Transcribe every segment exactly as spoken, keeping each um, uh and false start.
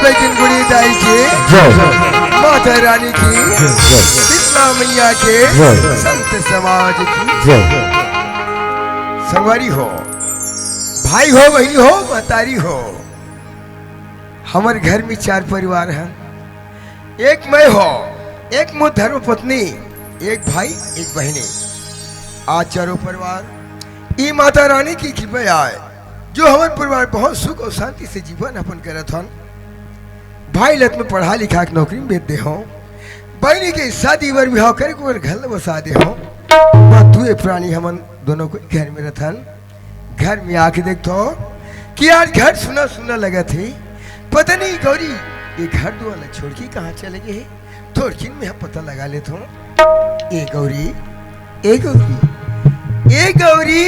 लेकिन गुड़ी दाई के, जय। माता रानी की, जय। शीतला मैया के, जय। संत समाज की। जय। संगवारी हो, भाई हो, बहिनी हो, महतारी हो, हमर घर में चार परिवार हैं। एक मैं हो, एक मोर धर्म पत्नी, एक भाई, एक बहिनी। आज चारों परिवार ई माता रानी की कृपा आय, जो हमर परिवार बहुत सुख और शांति से जीवन अपन करत हन। भाई ल त मैं पढ़ा लिखा के नौकरी में भेज दे हो, बहिनी के शादी बर बिहाव करे के ओकर घर ल बसा दे हो। बस दुए प्राणी हमन दोनों कोई घर में रथन। घर में आके देखथो कि आज घर सुना सुना लगत हे। पता नहीं गौरी ये घर दुआर ल छोड़ के कहाँ चले गे हे। थोड़किन में हम पता लगा लेथो। ए गौरी, ए गौरी, ए गौरी।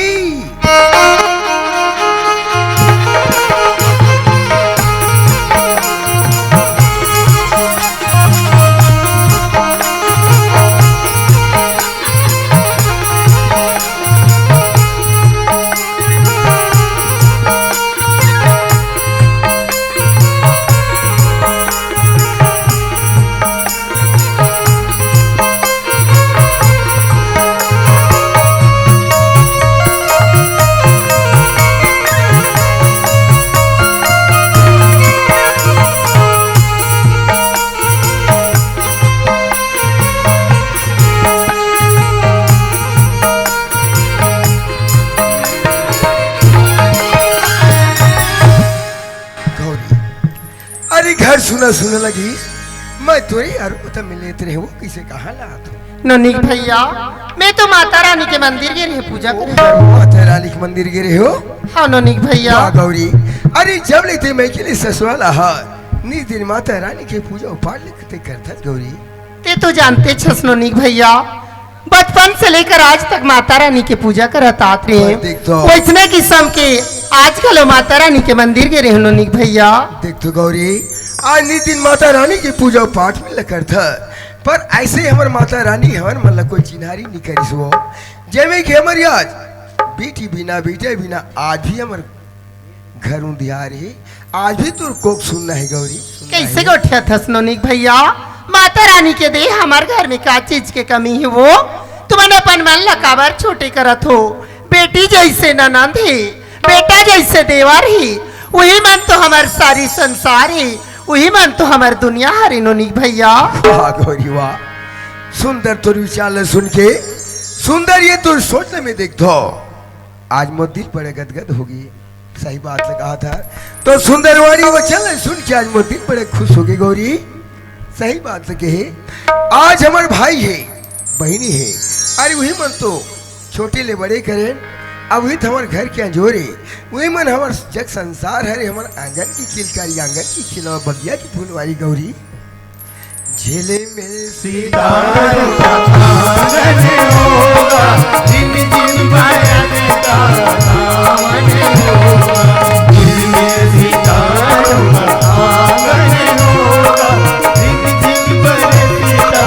गौरी, अरे घर सुना सुना लगी, मैं तोरे यार पता मिले तेरे वो किसे कहाँ ला तू? नोनिक भैया, मैं तो माता रानी के मंदिर गे रहे पूजा करे। माता रानी के मंदिर गे रहे हो? हाँ नोनिक भैया। वाह गौरी, अरे जब ले ते मैं के लिए ससुराल आहा, निस दिन माता रानी के पूजा पाठ लिखते करथस गौरी। ते तो जानते छस नोनिक भैया, बचपन से लेकर आज तक माता रानी के पूजा करत आत रहे। पर देख तो। वैसने किस्म के आज कल माता रानी के मंदिर गे रहे नोनिक भैया। देख तो गौरी, आज निस दिन माता रानी के पूजा पाठ में ल करथा, पर ऐसे हमर माता रानी हमर मन ल कोई चिन्हारी नहीं करिस वो। जेमे कि हमर आज बेटी बिना, बेटे बिना आज भी हमर घर उंधियार हे, आज भी तोर कोख सुन्ना हे गौरी, सुन्ना कैसे हे। गोठियाथस नोनिक भैया? माता रानी के दे हमर घर में का चीज के कमी हे वो? तुमन अपन मन ला काबर छोटे करत हो? बेटी जैसे ननंद हे, बेटा जैसे देवर हे, उही मन तो हमर सारी संसार हे, उही मन तो हमर दुनिया हरे नोनिक भैया। वाह गौरी वाह, सुंदर तोर विचार ला सुन के, सुंदर ये तोर सोच ला मैं देखथो। आज मोर दिल बड़े गदगद होगे। सही बात ल कहा था। तो सुंदरवाणी वचन ल सुन के आज मोर दिल बड़े खुश होगे गौरी। सही बात ल कहे। आज हमर भाई हे, बहिनी हे, अरे उही मन तो छोटे ले बड़े करेन। अब उही त हमर घर के अंजोर हे, उही मन हमर जग संसार हरे, हमर आंगन की किलकारी, आंगन की खिलवा, बगिया की फुलवारी गौरी। झिलमिल सितारों का आंगन होगा, झिम झिम बरसता सावन होगा। झिलमिल सितारों का आंगन होगा, झिम झिम बरसता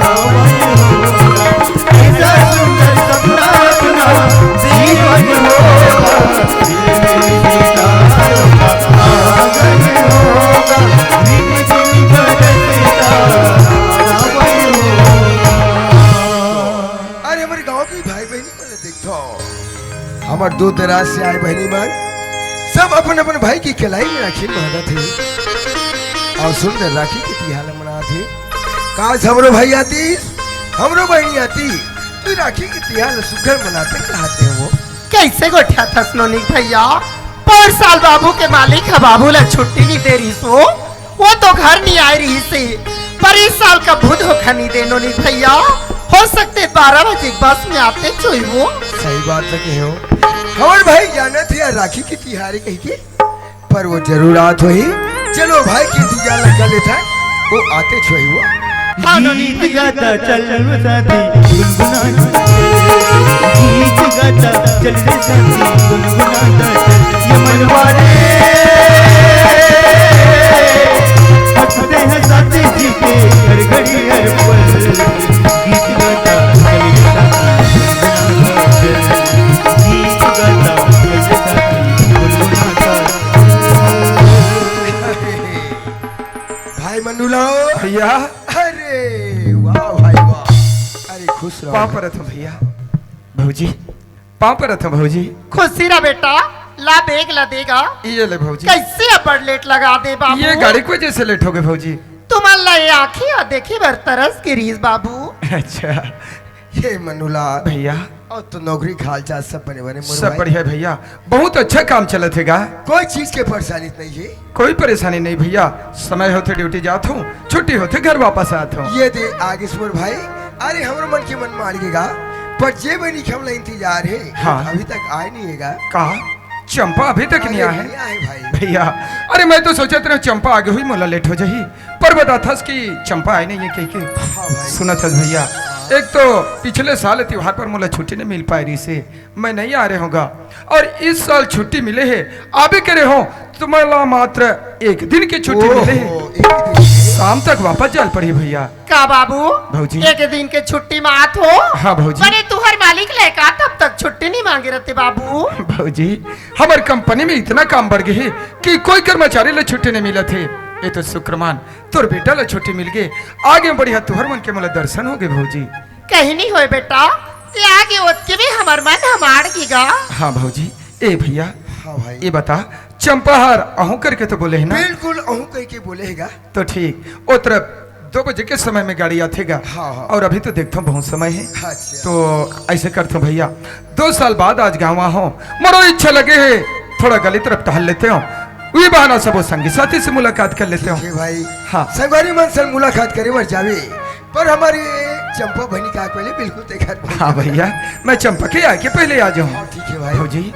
सावन होगा। ऐसा सुंदर सपना अपना जीवन होगा, दिल में सितारों का आंगन होगा, रिमझिम बरसता सावन होगा। अरे हमर गांव के भाई बहिनी मन ल देखथो, हमर दूर दराज से आए बहिनी मन सब अपन अपन भाई की कलाई में राखी बांधत हे और सुंदर राखी के तिहार ल मनात हे। काश हमरो भाई आतीस, हमरो बहिनी आती, तो राखी के तिहार ल सुघर मनाते कहते हैं वो। कैसे गोठियाथस नोनिक भैया? पर साल बाबू के मालिक ह बाबू ला छुट्टी नहीं दे रहिस वो, वो तो घर नहीं आए रहिस हे, पर इस साल कभू धोखा नहीं दे नोनिक भैया। हो सकथे बारह बजे बस में आते चोई वो। सही बात ल कहे हो। हमर भाई जानत हे राखी के तिहार कहिके, पर वो जरूर आत होही। चलो भाई के इंतजार लगा लेथा, वो आते छोही वो। हाँ, नोनी गीत गाता चल रे साथी, गुनगुनाता। गीत गाता चल रे साथी, गुनगुनाता चल। ये मनवा रे, हंसते हैं साथी जी के हर घड़ी हर पल। गीत गाता चल रे साथी, गुनगुनाता चल। गीत गाता चल रे साथी, गुनगुनाता चल। ए मन्नू लाल। भैया। अरे वाह भाई वाह। अरे खुश रहो। पाँव परत हँव भैया। भौजी, पाँव परत हँव भौजी। खुशी रह बेटा। ला बेग ला देगा। ये ले भौजी। कैसे अब्बड़ लेट लगा दे बाबू? ये गाड़ी के वजह से लेट हो गए भौजी। तुमन ला ये आँखी ह देखे बर तरस गे रिहिस बाबू। अच्छा। हे मन्नू लाल। भैया। अउ तो नौकरी के हाल चाल सब बने बने मोर सब भाई? बढ़िया भैया, बहुत अच्छा काम चलत हे गा। कोई चीज के परेशानी नहीं है? कोई परेशानी नहीं भैया, समय होथे ड्यूटी जात हँव, छुट्टी होथे घर वापस आत हँव। ये दे आगे मोर भाई। अरे हमरो मन के मन मार गे गा, पर जे बहिनी के हमला इंतजार हे, हाँ। अभी तक आए नहीं हे गा। का? चंपा अभी तक नहीं आए हे? नहीं आए भाई। भैया, अरे मैं तो सोचत रहेंव चंपा आगे होही, मोला लेट हो जाही, पर बताथस कि चंपा आए नहीं हे कहिके। हाँ भाई। सुनत हस भैया, एक तो पिछले साल त्योहार पर मोला छुट्टी नहीं मिल पाए रिहिसे, मैं नहीं आ रहे हँव गा, अउ इस साल छुट्टी मिले हे, आबे करे हँव, तुमला मात्र एक दिन के छुट्टी मिले हे। ओहो, एक दिन के? शाम तक वापस जाए ल पड़ही भैया। का बाबू? भौजी। एक दिन के छुट्टी म आत हो? हाँ भौजी। बने तुँहर मालिक लइका तब तक छुट्टी नहीं मांगे रहते बाबू। भौजी, हमर कंपनी में इतना काम बढ़ गे हे कि कोई कर्मचारी ला छुट्टी नहीं मिलत हे। ये तो शुक्र मान, तोर बेटा ला छुट्टी मिल गे, आगे बढ़िया तुँहर मन के मोला दर्शन हो गे भौजी। कहीं नहीं होय बेटा, ते आगे ओतके में हमर मन हमाड़ गे गा। हाँ भौजी। ए भैया, हाँ भाई। ये बता, चंपा हर अहूँ करके तो बोले हे ना? बिल्कुल अहूँ कहिके बोले हे गा। तो ठीक, ओ तरफ दो बजे के समय में गाड़ी आथे गा। हाँ, हाँ। अउ अभी तो देखथँव बहुत समय हे। अच्छा। तो ऐसे करथँव भैया, दो साल बाद आज गाँव आए हँव, मोरो इच्छा लगे हे, थोड़ा गली तरफ टहल लेथँव, उही बहाना सबो संगी साथी से मुलाकात कर लेथँव। ठीक हे भाई। हाँ। संगवारी मन से मुलाकात करे बर जाबे, पर हमर चंपा बहिनी का पहले बिल्कुल देखत। हाँ भैया, मैं चंपा के आए के पहले आ जाहूँ। हाँ, ठीक हे भाई। भौजी।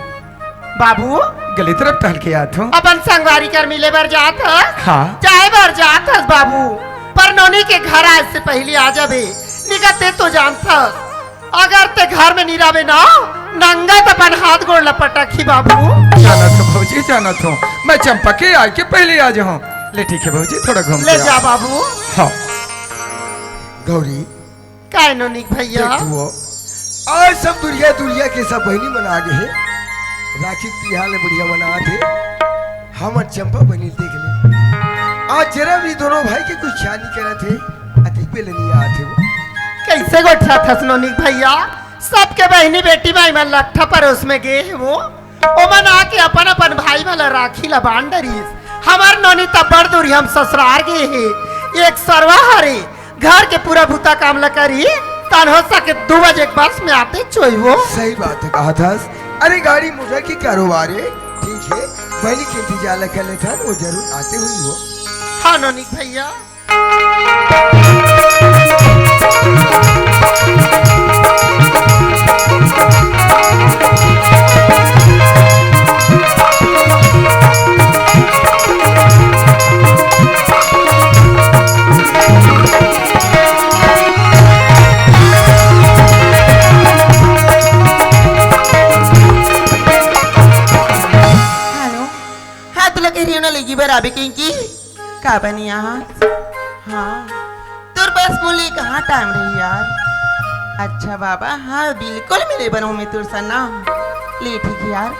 बाबू। गली तरफ टहल के आत हँव। अपन संगवारी कर मिले बर जात हस? हाँ। जाए बर जात हस बाबू, पर नोनी के घर आए से पहले आ जाबे, निकलते तो जानत हस। अगर ते घर में नहीं रहबे ना, नंगत अपन हाथ गोड़ ला पटकही बाबू। जानत हँव भौजी, जानत हँव। मैं चंपा के आए के पहले आ जाहूँ। ले ठीक हे भौजी, थोड़ा घूम ले के जा आ। बाबू। हाँ। गौरी। काय नोनी के भैया? देख तू हो, आज सब दुरिहा दुरिहा के सब बहिनी मन आ गे हे। राखी के तिहार ल बढ़िया मनात हे। हमर चंपा बहिनी देख ले। आज जरा भी दोनों भाई के कुछ ख्याल नहीं करत हे। अतिक बेले नहीं आत हे वो। कैसे गोठियाथस नोनी के भैया? सबके बहिनी बेटी माई मन लट्ठा परोस में गे हे वो। ओमन आके अपन अपन भाई मन ला राखी ला बांध डरिस। हमर नोनी त बड़ दुरिहा म ससुरार गे हे। एक सरवा हरे, घर के पूरा बुता काम ला करही, तन हो सके दू बजे के बस में आते चोई वो। सही बात हे कहत हस। अरे गाड़ी मोटर के कारोबार हे, ठीक हे, बहिनी के इंतजार ला कर लेथन, वो जरूर आते होही वो। हाँ नोनी के भैया। हेलो, हाँ, तोला कह रही हूँ ना, लेगी बराबर कहीं की। का बनी यहाँ? हाँ, तोर बस मोले कहाँ टाइम रही यार? अच्छा बाबा, हाँ, बिल्कुल मिले बनहूँ मैं तोर सन ना। ले ठीक हे यार,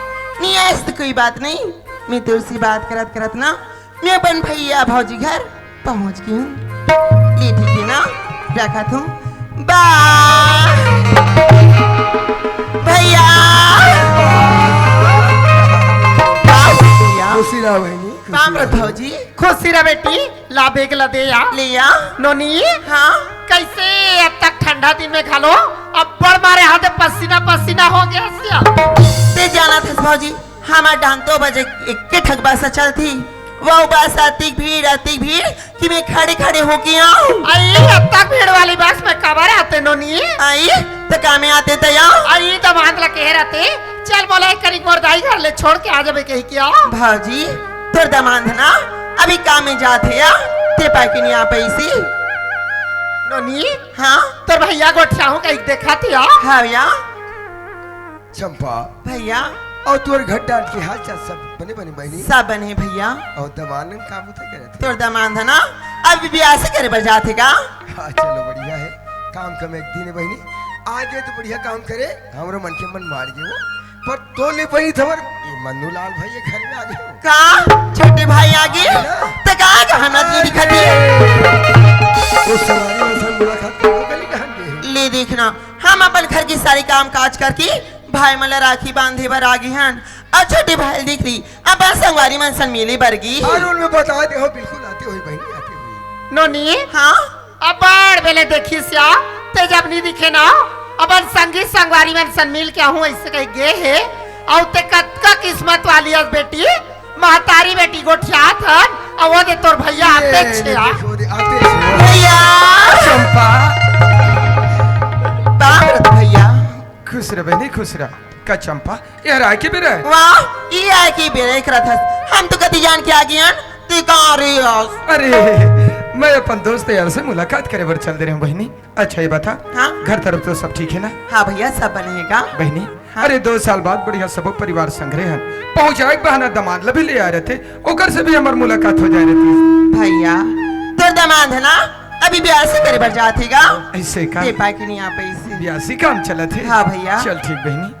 नहीं आइस तो कोई बात नहीं, मैं तोर से बात करत करत ना, मैं अपन भैया भौजी घर पहुँच गे हूँ। ले ठीक हे ना, रखत हूँ, बाय। भैया। बाय भैया। खुशी रहो बहिनी, खुशी पाँव परत हँव भौजी। खुशी रह बेटी, ला बेग ला दे या। ले या। नोनी, हाँ? कैसे अब तक ठंडा दिन में घलो अब्बड़ मारे हाथे पसीना पसीना हो गे हस या? ते जानत हस भौजी, हमर डांग तो बजे एक के ठक बस चलती, वो बस अतिक भीड़, अतिक भीड़ कि मैं खड़े खड़े हो गे हँव। अई, अतक भीड़ वाली बस में काबर आते नोनी? अई, त का में आते त या? अई, दमांद ला कहे रहते, चल मोला एक कनिक मोर दाई घर ले छोड़ के आ जाबे कहिके। भौजी, तोर दमांद ना अभी काम में जात हे या, ते पाए के नहीं आ पैसी। नोनी, हाँ? तोर भैया गोठियाहूँ कहिके देखत हे या? हाँ या। चंपा। भैया। अउ तोर घर डाल के हाल चाल सब बने बने बहिनी? सब बने भैया। अउ दमांद का बुता करत हे? तोर दमांद हे ना, अभी बियाह से करे बर जात हे का? हाँ, चलो बढ़िया हे, काम कम एक दिन हे बहिनी, आगे तो बढ़िया काम करे, हमरो मन के मन मार गे वो। पर तोले बहिनी त हमर ये मन्नू लाल भाई ये घर में आ गे हो। का? छोटे भाई आ गे? हाँ। त का गा? हम नतनी दिखत हे। वो संगवारी मन संग मुलाकात करे बर गली डहन गे हे। ले देखना, हम अपन घर के सारे काम काज करके भाई मन ला राखी बांधे बर आ गे हन। अउ छोटे भाई ल देख रही, अपन संगवारी मन संग मिले बर गे हे। अउ उनमें बता दे हो, बिल्कुल आते होही बहिनी, आते होही। नोनी, हाँ? अब्बड़ बेले देखिस या, ते जब नी दिखे ना, अपन संगी संगवारी मन संग मिल के आहूं, अइसे कहि गे हे। अउ ते कतका किस्मत वाली अस बेटी, महतारी बेटी गोठियात हन, अउ वो दे तोर भइया आते छे आ। देखो दे, आते छे। भइया। चंपा। बाप रे भइया। खुश रह बहिनी, खुश रह। का चंपा, एहर आय के बेरा हे? वाह, ये आय के बेरा हे करत हस। हम तो कति जान के आ गे हन, ते कहाँ रहे हस? अरे, मैं अपन दोस्त यार से मुलाकात करे बर चल दे रहेंव बहिनी। अच्छा, ये बता, हाँ? घर तरफ तो सब ठीक हे ना? हाँ भइया, सब बने हे गा। बहिनी, हाँ? अरे, दो साल बाद बढ़िया सबो परिवार संघरे हन। पहुँचाए के बहाना दमाद ला भी ले आय रहिते, ओकर से भी हमर मुलाकात हो जाय रहितिस। भइया, तोर दमाद हे ना, अभी बियासी करे बर जात हे गा। अइसे का? ते पाय के नी आ पइसे। बियासी काम चलत हे? हाँ भइया। चल ठीक बहिनी।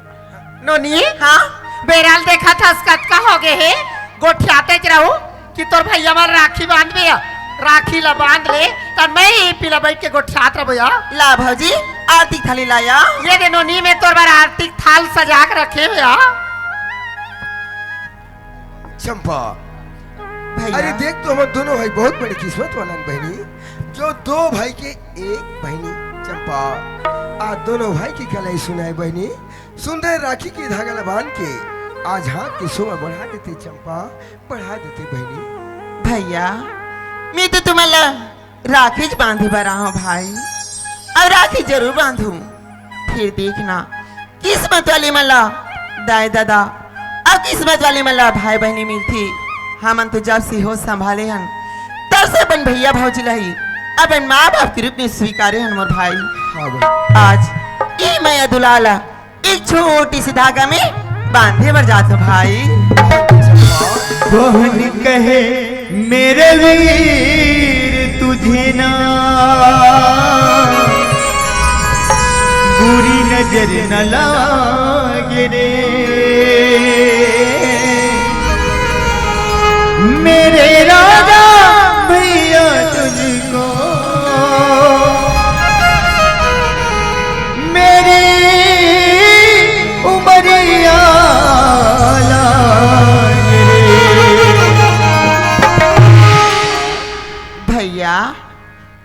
नोनी, हाँ? बेरा ल देखत हस कतका हो गे हे, गोठियातेच रहूं कि तोर भइया मन राखी बांधबे या, राखी ला बांध ले, त मैं ए पीला बइठ के गोठियात रहबो या। ला भौजी, आरती थाली ला या। ये दे नोनी, मैं तोर बर आरती थाल सजा के रखे हों या। चंपा, भइया। अरे देख तो, हमर दोनों भाई बहुत बड़े किस्मत वाला हन बहिनी, जो दो भाई के एक बहिनी चंपा, आ दोनों भाई के कलाई सुनाय बहिनी। सुंदर राखी के धागा ला बांध के आज हाथ के शोभा बढ़ा देते चंपा, बढ़ा देते बहिनी। भइया, मैं तो तुमन ला राखीच बांधे बर आहों भाई, अउ राखी जरूर बांधहूं। फेर देखना, किस्मत वाले मन ला दाई ददा अउ किस्मत वाले मन ला भाई बहिनी मिलथे। हमन तो जब से होश संभाले हन, तब से अपन भइया भौजी ला ही अपन माँ बाप के रूप में स्वीकारे हन मोर भाई। हाँ बहिनी। आज ए मया दुलार ला एक छोटे से धागा में बांधे बर जात हों भाई। कौन कहे मेरे वीर तुझे ना बुरी नजर न लागे रे, मेरे राजा भइया तुझको मेरी उमरिया लागे रे। भइया,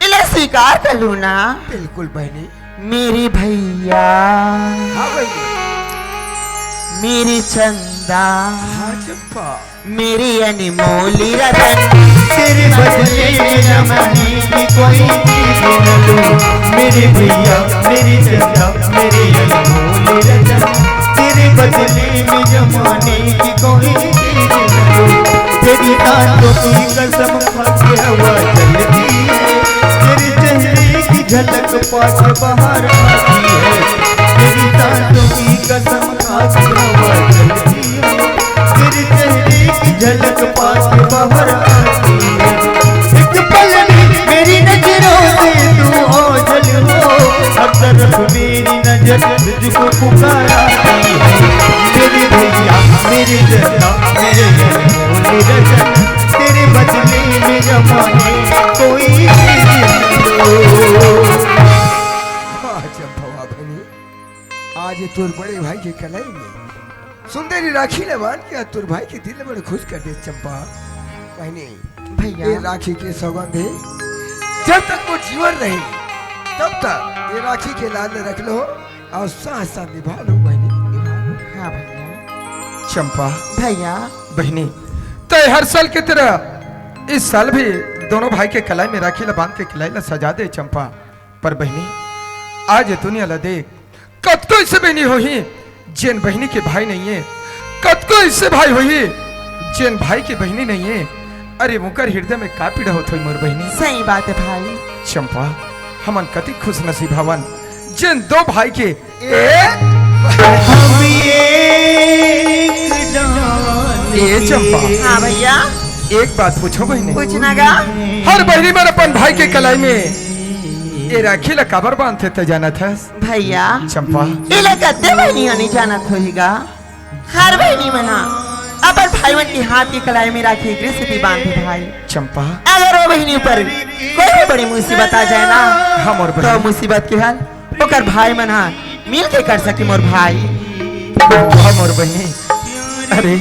एला स्वीकार कर लू ना। बिल्कुल बहिनी। मेरे भइया। हाँ बहिनी। मेरे चंदा। हाँ चंपा। मेरे अनमोल रतन। तेरे बदले में जमाने की कोई चीज न लूं। मेरे भइया, मेरे चंदा, मेरे अनमोल रतन। तेरे बदले में जमाने की कोई चीज न लूं। तेरी दांतों की कसम खा के हवा चलती है। तेरे चेहरे की झलक पाके बाहर आती है। तेरी दांतों की कसम खा के हवा चलती है। तेरे चेहरे की झलक पाके बाहर आती है। एक पल में मेरी नजरों से तू ओझल हो, हर तरफ मेरी नजर तुझको पुकाराती है। मेरे भइया, मेरे चंदा, मेरे अनमोल रतन, तेरे बदले में जमाने कोई चीज न लूं। वाह चंपा, वाह बहिनी, आज तोर बड़े भाई के कलाई में सुंदर राखी ला बांध के तोर भाई के दिल बड़ खुश कर दे चंपा। बहिनी, भइया। ये राखी के सौगंध हे, जब तक वो जीवन रहे, तब तक ये राखी के लाज रख लो अउ साथ साथ निभा लो बहिनी, निभा लो। हाँ भइया। चंपा। भइया। बहिनी, तैं हर साल के तरह इस साल भी दोनों भाई के कलाई में राखी ला बांध के कलाई ला सजा दे चंपा। पर बहिनी, आज ये दुनिया ला देख, कतको अइसे बहिनी होही, जेन बहिनी के भाई नइये, कतको अइसे भाई होही, जेन भाई के बहिनी नइये। अरे, उंकर हिरदय में का पीड़ा होत होही मोर बहिनी। सही बात हे भाई। चंपा, हमन कतिक खुशनसीब हवन, जेन दो भाई के ए, हम एक डाल ए चंपा। हाँ भइया। एक बात पूछों बहिनी। पूछना गा। हर बहिनी मन अपन भाई के कलाई में ए राखी ला काबर बांधथे तैं जानत हस? भइया। चंपा। एला कतको बहिनी ह नइ जानत होही गा। हर बहिनी मन ह अपन अउ उनके हाथ के कलाई में राखी एकरे सेती बांधे भाई। चंपा। अगर वो बहिनी ऊपर कोई भी बड़ी मुसीबत आ जाए ना, हाँ मोर तो बहिनी। मुसीबत के हल ओकर भाई मन हा मिल के कर सके मोर भाई। वाह मोर बहिनी, अरे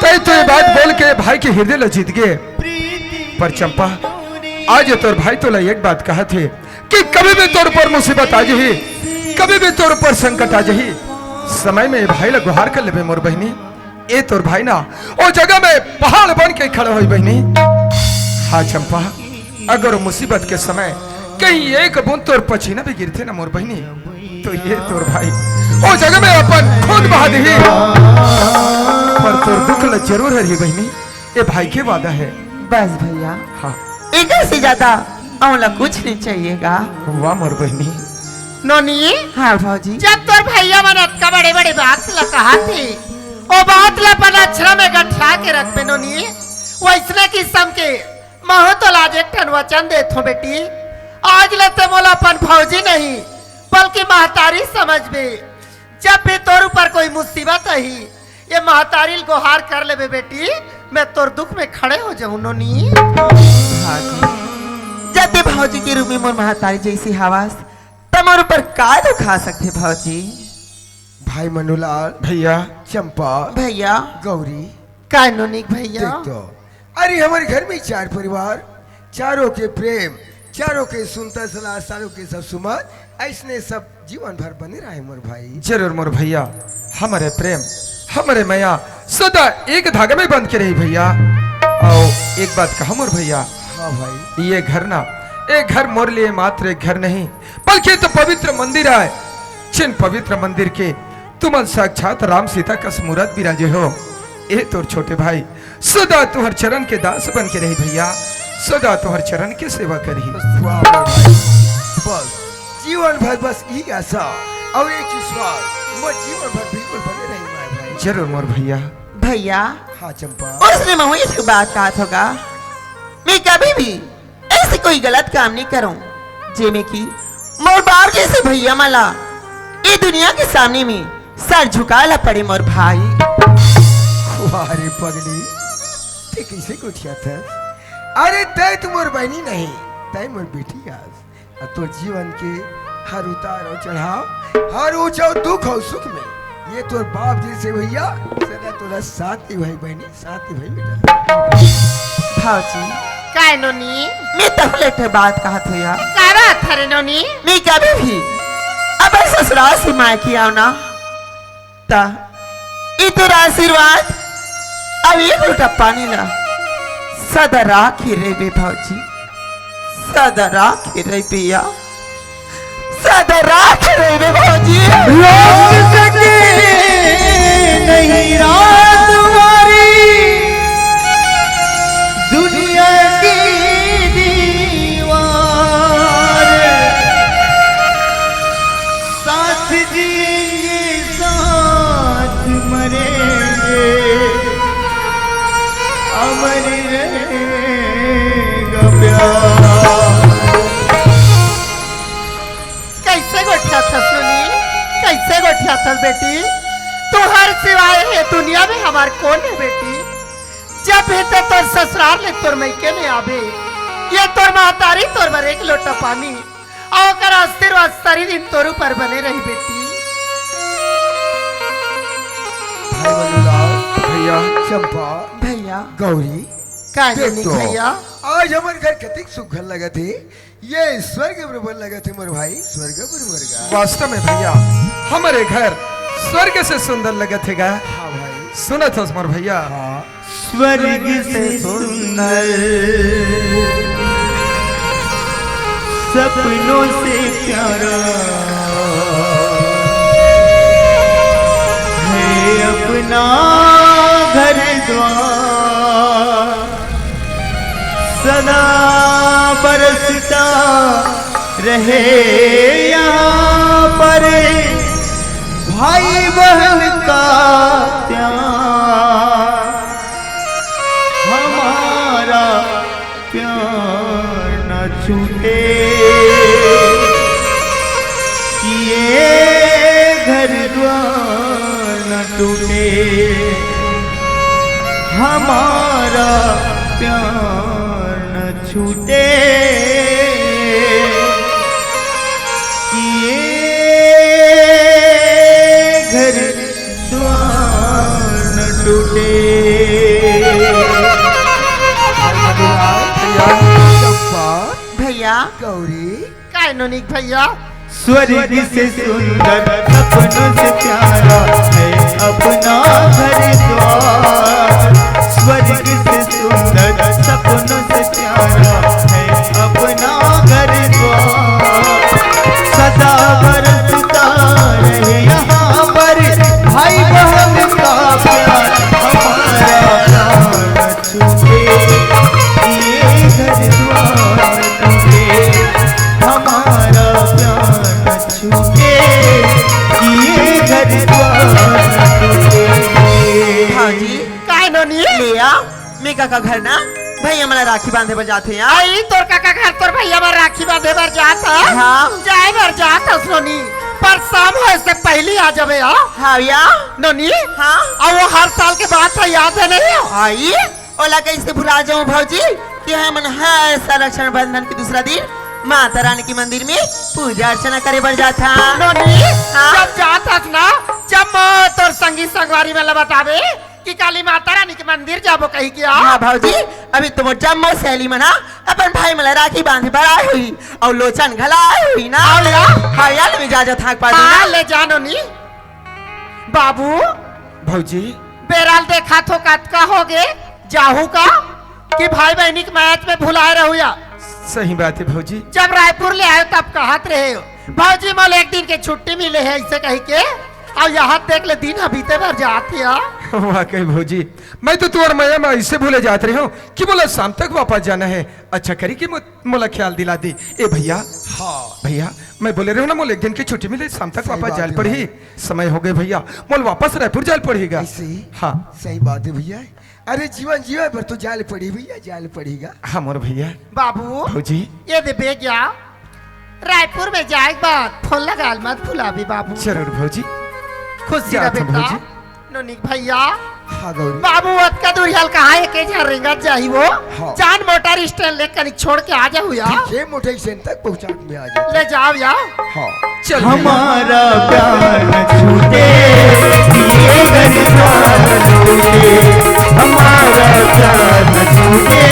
तैं तो ये बात बोल के भाई के हृदय ला जीत गे। पर चंपा, आज ये तोर भाई तोला एक बात कहत हे कि कभी भी तोर ऊपर मुसीबत आ जाही, कभी भी तोर ऊपर संकट आ जाही, समय में ये भाई ला गुहार कर लेबे मोर बहिनी। ए तोर भाई ना ओ जगह में पहाड़ बन के खड़ा होही बहिनी। हाँ चंपा, अगर मुसीबत के समय कहीं एक बूंद तोर पसीना भी गिरथे ना मोर बहिनी, तो ये तोर भाई ओ जगह में अपन खून बहा देही, पर तोर दुख ला जरूर हरही बहिनी। ए भाई के वादा हे। बस भैया, हाँ। एकर से ज्यादा अउ ला कुछ नहीं चाहिएगा। वाह मोर बहिनी। नोनी, हाँ भौजी। जब तोर भैया मन अतका बड़े-बड़े बात ला कहत हे, ओ बात ला अपन अक्षरा में गठिया के रखबे नोनी। वैसने किसम के महूं तोला आज एक ठन वचन देत हों बेटी, आज ले तैं मोला अपन भौजी नहीं बल्कि महतारी समझबे। जब भी तोर ऊपर कोई मुसीबत आही, ये महतारी ल गोहार कर लेबे बेटी, मैं तोर दुख में खड़े हो जाहूं नोनी। हाँ जी। जब तैं भौजी के रूप में मोर महतारी जैसी हवस, त मोर ऊपर का दुख आ सकथे भौजी? भाई मनुलाल, भैया। चंपा, भैया। गौरी। का नोनी भैया? देख तो, अरे हमर घर में चार परिवार, चारों के प्रेम, चारों के सुनता सलाह, चारों के सब सुमत, ऐसने सब जीवन भर बने रहे मोर भाई। जरूर मोर भैया, हमरे प्रेम, हमरे मया सदा एक धागा में बंध के रही भैया। अउ एक बात कहा मोर भैया, हाँ भाई। ये घर ना, ये घर मोर लिए मात्र एक घर नहीं, बल्कि तो पवित्र मंदिर आय, जिन पवित्र मंदिर के तुमन साक्षात राम सीता कस मूरत बिराजे हो। ए तोर छोटे भाई सदा तुहर चरण के दास बन के रही भैया, सदा तुहर चरण के सेवा करही। वाह भाई, बस जीवन भर बस यही आशा अउ एक विश्वास, मोर जीवन भर बिल्कुल बने रही माय भाई। जरूर मोर भैया। भैया, हाँ चंपा। उसने महूं एक बात कहा होगा, मैं कभी भी ऐसे कोई गलत काम नहीं करूं, जेमे कि मोर बाप जैसे भैया मन ला ये दुनिया के सामने में सर झुकाय ला पड़े मोर भाई। वाह रे पगली, तैं कैसे गोठियाथस? अरे तैं तो मोर बहिनी नहीं, तैं मोर बेटी आस। अब तो जीवन के हर उतार अउ चढ़ाव, हर ऊंचा दुख अउ सुख में ये तोर बाप जैसे भैया सदा तोला साथ निभाही बहिनी, साथ निभाही बेटा। भौजी। काय नोनी? मैं तहूं ले एक ठे बात कहत हों यार। का बात हरे नोनी? मैं कभी भी अपन ससुराल से मायके आंव ना, त ई तोर आशीर्वाद अउ एक लोटा पानी ला सदा राखे रहिबे भौजी, सदा राखे रहिबे या, सदा राखे रहिबे भौजी। रोक सके नहीं रात हमारी दुनिया की दीवार। साथ जिएंगे, साथ मरेंगे, अमर रहेगा प्यार। कैसे गोठियाथस नोनी, कैसे गोठियाथस बेटी? तुहर सिवाय ये दुनिया में हमार कोन हे बेटी? जब भी तैं तोर ससुराल ले तोर मइके में आबे, ये तोर महतारी तोर बर एक लोटा पानी अउ ओकर आशीर्वाद सारी दिन तोर ऊपर बने रही बेटी। भाई मनुलाल, भैया। चंपा, भैया। गौरी, का देख जानी तो, भैया? आज हमर घर कतिक सुघर लगत हे। ये स्वर्ग बरोबर लगत हे मोर भाई, स्वर्ग बरोबर का। वास्तव में भैया, हमरे घर स्वर्ग से सुंदर लगत हे गा। हाँ भाई। सुनत हस मोर भैया? हाँ। स्वर्ग से सुंदर, सपनों से प्यारा है अपना घर द्वार। सदा बरसता रहे यहाँ पर भाई बहन का प्यार, हमारा प्यार न छूटे, ये घर द्वार न टूटे। हमारा प्यार न छूटे, ये घर द्वार न टूटे। भैया। गौरी। काय नोनी के भैया? स्वर्ग से सुंदर, सपनों से प्यारा है अपना घर द्वार। स्वर्ग से सुंदर, सपनों से प्यारा है अपना घर द्वार। सदा बरसता रहे यहाँ पर भाई बहन का प्यार। हमारा प्यार छूटे, ये घर द्वार टूटे, हमारा प्यार छूटे, ये घर द्वार टूटे। हाँ जी। काय नोनी? ले आ, मैं काका घर ना भैया मन ला राखी बांधे बर जात हे यार। आई तोर काका घर तोर भैया मन ला राखी बांधे बर जात हे? हाँ। जाए बर जात हस नोनी, पर शाम होए से पहली आ जाबे यार। हाँ भैया। नोनी? हाँ। अउ वो हर साल के बात हे, याद हे नहीं? आई। ओला कइसे भुला जाऊं भौजी कि हमन हर साल रक्षाबंधन के दूसरा दिन माता रानी के मंदिर में पूजा अर्चना करे बर जाथन। नोनी, हाँ? जब जात हस ना, जब मैं तोर संगी संगवारी मन ला बताबे कि काली माता रानी के मंदिर जाबो कहि के आ। हाँ भौजी, अभी तो मोर जम्मो सहेली मन हा अपन भाई मन ला राखी बांधे बर आए होही, अउ लोचन घला आए होही ना। हाँ यार। हाँ यार, मैं जा जा थाक पा दूं हाँ, ना। ले जा नोनी। बाबू। भौजी। बेरा ल देखत हो कतका होगे, जाहू का कि भाई बहिनी के मैच में भुलाए रहू या? सही बात हे भौजी। जब रायपुर ले आए तब कहत रहे हो, "भौजी मोला एक दिन के छुट्टी मिले हे," अइसे कहि के, अउ यहाँ देख ले दिन ह बीते बर जात हे। वाकई भौजी, मैं तो तोर मया में अइसे भूले जात रहे हूँ कि मोला शाम तक वापस जाना हे। अच्छा करी कि मो-, मोला ख्याल दिला दी। ए भैया। हाँ। भैया, मैं बोले रहे हूँ ना, मोला एक दिन के छुट्टी मिले, शाम तक सही वापस बात जाए ल हे पड़ही। भाई। समय होगे भैया, मोला वापस रायपुर जाए ल पड़ही गा। ऐसे ही? हाँ। सही बात हे भैया। अरे जीवन जीवे बर तो जाए ल पड़ही भैया, जाए ल पड़ही गा। हाँ मोर भैया। बाबू। भौजी। ये दे बेग या। रायपुर में जाए के बाद फोन लगाए ल मत भुलाबे बाबू। जरूर भौजी। खुशी रह जात हूँ बेटा। भौजी। नोनी के भैया। हाँ गौरी। बाबू अतका दूरिहा ल कहाँ एके झन रेंगत जाही वो? हाँ। जान मोटर स्टैंड ले कनी छोड़ के आ जाहू या। ठीक हे, मोटर स्टैंड तक पहुँचा के मैं आ जाता हूँ। ले जाव या। हाँ। चल भैया। हमारा प्यार न छूटे, ये घर द्वार टूटे। हमारा प्यार न छूटे,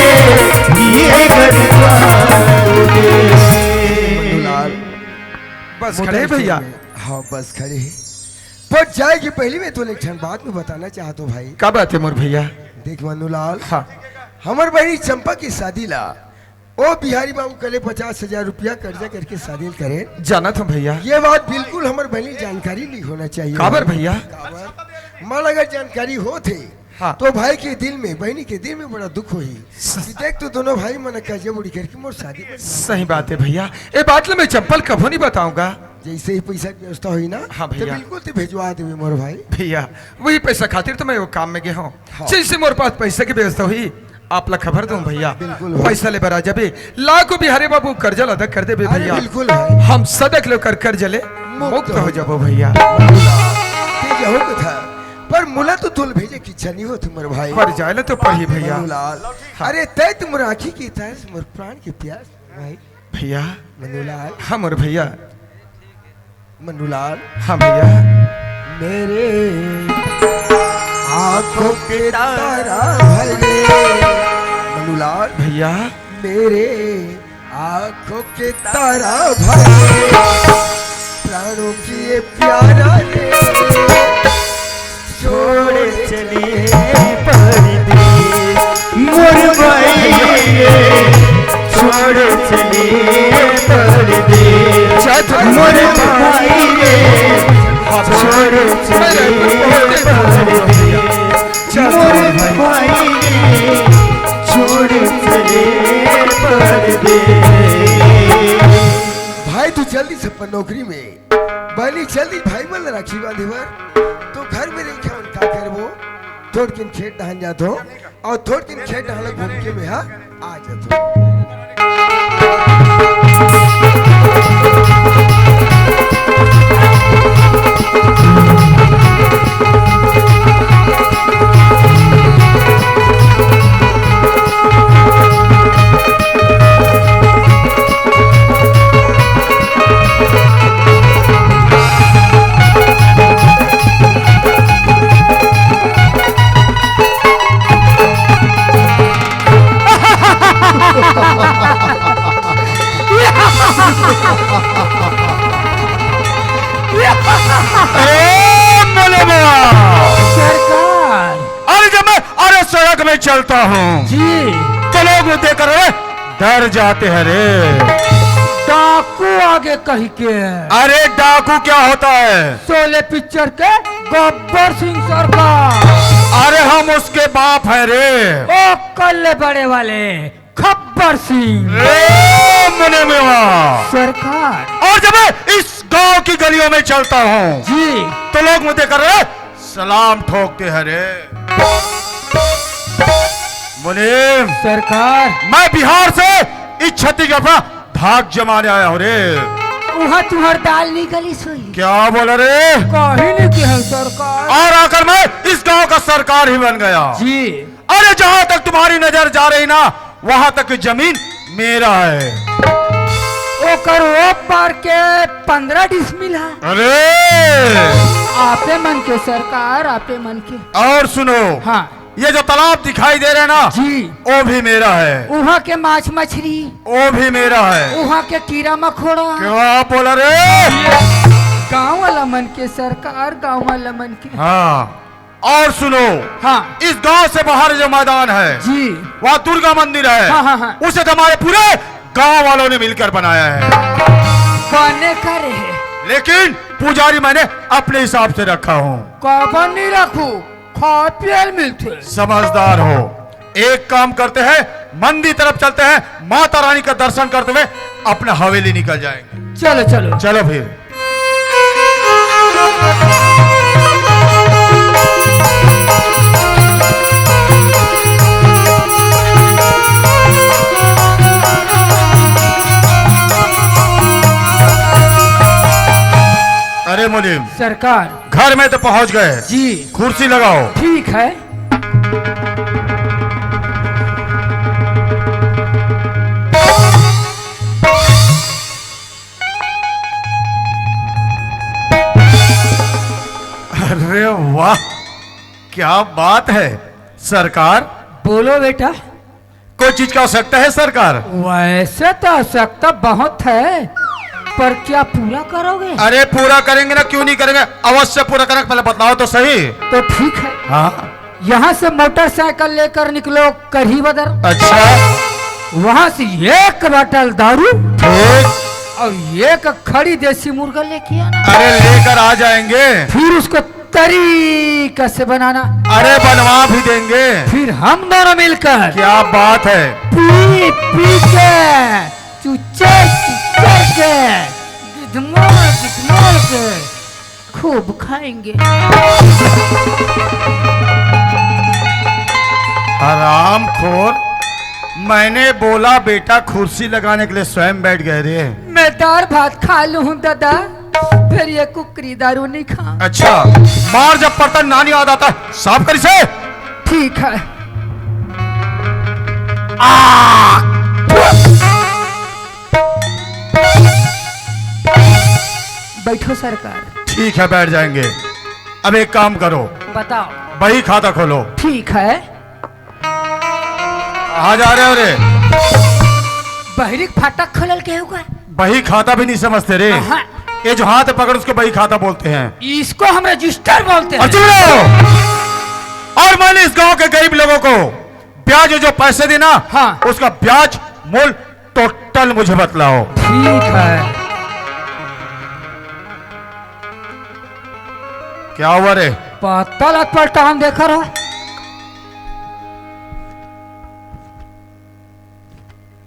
ये घर द्वार टूटे। मनुलाल, बस खड़े भैया। हाँ, बस खड़े। पर जाए के पहली मैं तोला एक ठन बात में बताना चाहत हूँ भाई। का बात हे मोर भैया? देख मनुलाल, हाँ। हमर बहिनी चंपा के शादी ला ओ बिहारी बाबू कले पचास हजार रुपया कर्जा करके शादी ल करे। जानत हूँ भैया। ये बात बिल्कुल हमर बहिनी जानकारी नहीं होना चाहिए। काबर भैया? काबर? मन अगर जानकारी होत हे, हाँ। तो भाई के दिल में, बहिनी के दिल में बड़ा दुख होही। स- कि देख तो दोनों भाई मन कर्जा बुड़ी करके मोर शादी बन सही बात हे भैया, ये बात ल मैं चंपा ल कभू नहीं बताऊंगा। जैसे ही पैसा की व्यवस्था होही ना, हाँ तो भैया। बिल्कुल तैं भेजवा देबे मोर भाई। भैया, वही पैसा खातिर तो मैं वो काम में गया हूँ। हाँ। जैसे मोर पास पैसा की व्यवस्था होही, आप ला खबर दूं भैया। बिल्कुल भाई। पैसा ले बर आ जाबे, लाखों बिहारी बाबू कर्जा ला अदा कर देबे अरे भैया। बिल्कुल भाई। हम सदक लेकर कर्जा ले मुक्त मुक्त हो हो जाबो भैया। मनुलाल, तैं जाहू कथा, पर मोला तो तोला भेजे के इच्छा नहीं होत मोर भाई। पर जाए ला तो पड़ही भैया। मनुलाल, हाँ। अरे तैं तो मोर आँखी के तास, मोर प्राण के प्यास भाई। भैया। मनुलाल। हाँ मोर भैया। मनुलाल। हाँ भैया। मेरे आँखों के तारा भरे। मनुलाल। भैया। मेरे आँखों के तारा भरे। प्राणों की ये प्यारा रे। छोड़ चले परदेस। मोर भाई रे, छोड़ चले परदेस। मोर भाई रे, छोड़ चले परदेस। मोर भाई रे, छोड़ चले परदेस। भाई, तू जल्दी से अपन नौकरी में बनी जल्दी भाई मन ल राखी बांधे बर। तो घर में रहिके हमन का करबो? थोड़किन खेत डहन जाथो अउ थोड़किन खेत डहन घूम के मैं हा आ जाथो। अरे मुनिम, सरकार। अरे जब मैं, अरे सड़क में चलता हूँ जी। तो लोग मुझे देख कर, अरे, डर जाते हैं रे। डाकू आगे कही के। अरे डाकू क्या होता है? शोले पिक्चर के गब्बर सिंह सरकार। अरे हम उसके बाप हैं रे। ओ कल्ले बड़े वाले खब्बर सिंह। रे मुनिम, सरकार। और जब मैं इस गांव की गलियों में चलता हूँ जी। तो लोग मुझे कर रहे सलाम ठोकते हैं रे। मुनिम, सरकार। मैं बिहार से इस छत्तीसगढ़ पर धाक जमाने आया हूँ रे। वहाँ तुम्हार दाल नहीं गली सोई। क्या बोला रे? कहीं नहीं किया सरकार। और आकर मैं इस गांव का सरकार ही बन गया जी। अरे जहां तक तुम्हारी नजर जा रही ना, वहां तक की जमीन मेरा है। ओकर ओ पार के पन्द्रह डिसमिल है। अरे आपे मन के सरकार, आपे मन के। और सुनो, हाँ। ये जो तालाब दिखाई दे रहे ना जी। वो भी मेरा है। वहाँ के माछ मछली वो भी मेरा है। वहाँ के कीड़ा मकोड़ा क्या बोला रे? गाँव वाला मन के सरकार, गाँव वाला मन के। हाँ। और सुनो, हाँ। इस गांव से बाहर जो मैदान है जी। वहाँ दुर्गा मंदिर है। हाँ, हाँ, हाँ। उसे तो हमारे पूरे गांव वालों ने मिलकर बनाया है। बने करे है। लेकिन पुजारी मैंने अपने हिसाब से रखा हूँ। कबन नहीं रखू, खा पियल मिलते। समझदार हो, एक काम करते हैं, मंदिर तरफ चलते हैं, माता रानी का दर्शन करते हुए अपना हवेली निकल जाएंगे। चलो चलो। चलो फिर। अरे मुनीम, सरकार। घर में तो पहुंच गए। जी। कुर्सी लगाओ। ठीक है। अरे वाह, क्या बात है सरकार। बोलो बेटा। कोई चीज का आवश्यकता है सरकार? वैसे तो आवश्यकता बहुत है, पर क्या पूरा करोगे? अरे पूरा करेंगे ना, क्यों नहीं करेंगे, अवश्य पूरा करेंगे। पहले बतलाओ तो सही। तो ठीक है। हाँ। यहाँ से मोटरसाइकिल लेकर निकलो कढ़ी बदर। अच्छा। वहाँ से एक बाटल दारू ठीक। और एक खड़ी देसी मुर्गा लेके आना। अरे लेकर आ जाएंगे। फिर उसको तरीका से बनाना। अरे बनवा भी देंगे। फिर हम दोनों मिलकर क्या बात है। पी पी के, चुचर चुचर के, गिदमोड़ गिदमोड़ के खूब खाएंगे। हरामखोर, मैंने बोला बेटा कुर्सी लगाने के लिए स्वयं बैठ गए रे। मैं दाल भात खा लूं हूं दादा, फिर ये कुकरी दारू नहीं खा। अच्छा, मार जब पड़ता नानी याद आता है, साफ कर इसे। ठीक है। आ! बैठो सरकार। ठीक है, बैठ जाएंगे। अब एक काम करो, बताओ। बही खाता खोलो। ठीक है। कहाँ जा रहे हो रे? बहरी के फाटक खोलल के होगा। बही खाता भी नहीं समझते रे। हाँ। ये जो हाथ पकड़ उसको बही खाता बोलते हैं। इसको हम रजिस्टर बोलते हैं। और चुप रहो। और मैंने इस गांव के गरीब लोगों को ब्याज में जो पैसे देना, हाँ। उसका ब्याज मूल टोटल मुझे बतलाओ। ठीक है। क्या हुआ रे? पत्ता लत पर टांग देखा रहा।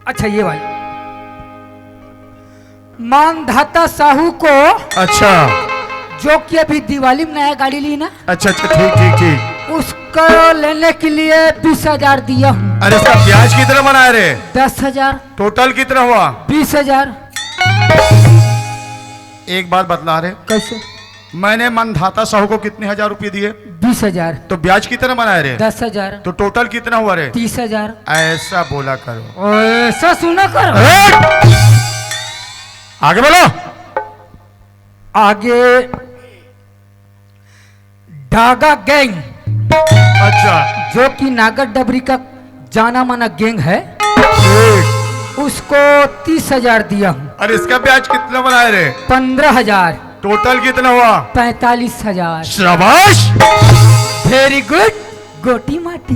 अच्छा, ये वाली। मानधाता साहू को, अच्छा। जो कि अभी दिवाली में नया गाड़ी ली ना, अच्छा, अच्छा, ठीक, ठीक, ठीक। उसको लेने के लिए बीस हजार दिया हूँ। अरे, इसका ब्याज कितना बनाया रे? दस हजार। टोटल कितना हुआ? बीस हजार। एक बात बतला रे। कैसे? मैंने मानधाता साहू को कितने हजार रुपए दिए? बीस हजार। तो ब्याज कितना बनाया रे? दस हजार। तो टोटल कितना हुआ रे? तीस हजार। ऐसा बोला करो। ऐसा सुना करो। ए! आगे बोलो। आगे डागा गैंग, अच्छा। जो कि नागर डबरी का जाना माना गैंग है। ठीक। उसको तीस हजार दिया हूँ। अरे, इसका ब्याज कितना बनाए रे? पन्द्रह हजार। टोटल कितना हुआ? पैंतालीस हजार। शाबाश। वेरी गुड। गोटी माटी।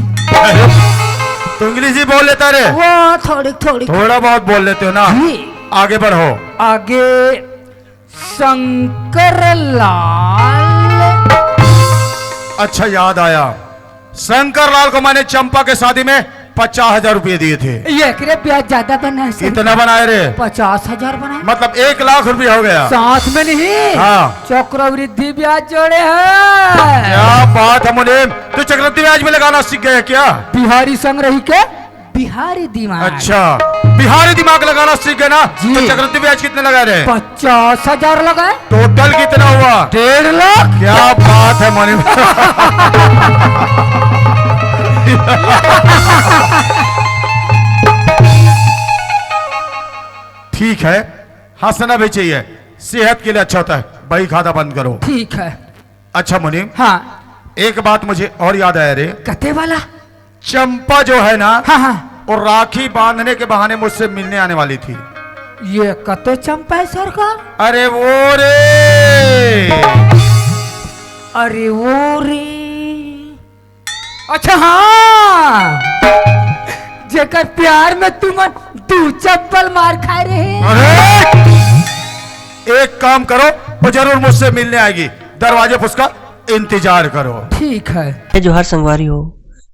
तो इंग्लिश भी बोल लेता रे? वो थोड़ी थोड़ी। थोड़ा बहुत बोल लेते हो ना। जी। आगे बढ़ो। आगे शंकर लाल। अच्छा, याद आया, शंकर लाल को मैंने चंपा के शादी में पचास हजार रुपये दिए थे। ये करे ब्याज ज्यादा बना है सर। कितना बनाए रे? पचास हजार बनाए। मतलब एक लाख रुपया हो गया। साथ में नहीं, हाँ। चक्रवृद्धि ब्याज जोड़े हैं। क्या बात है मुनीम, तू चक्रवृद्धि ब्याज में लगाना सीख गया क्या? बिहारी संग रही के बिहारी दिमाग। अच्छा, बिहारी दिमाग लगाना सीख गए ना? जी। तो चक्रवृद्धि ब्याज कितने लगा रहे? पचास हजार लगाए। टोटल कितना हुआ? डेढ़ लाख। क्या बात है मुनीम। ठीक है, हंसना भी चाहिए, सेहत के लिए अच्छा होता है। बही खादा बंद करो। ठीक है। अच्छा मुनीम, हाँ। एक बात मुझे और याद आया रे। कते वाला? चंपा जो है ना, हाँ, हाँ। वो राखी बांधने के बहाने मुझसे मिलने आने वाली थी। ये कते चंपा है सरकार? अरे वो रे। अरे वो रे। अच्छा हाँ, जेकर प्यार में तुमन दू चप्पल मार खाए रहे। अरे, एक काम करो, वो जरूर मुझसे मिलने आएगी, दरवाजे पर उसका इंतजार करो। ठीक है। जय जोहार संगवारी हो,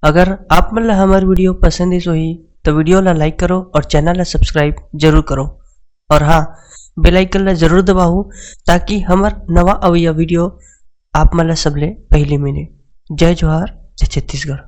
अगर आप मन ला हमर वीडियो पसंद आइस होही, तो वीडियो ला लाइक करो और चैनल ला सब्सक्राइब जरूर करो। और हाँ, बेल आइकन ला जरूर दबाओ, ताकि हमर नवा अवइया वीडियो आप मन ला सबले पहली मिले। जय जोहार, जय छत्तीसगढ़।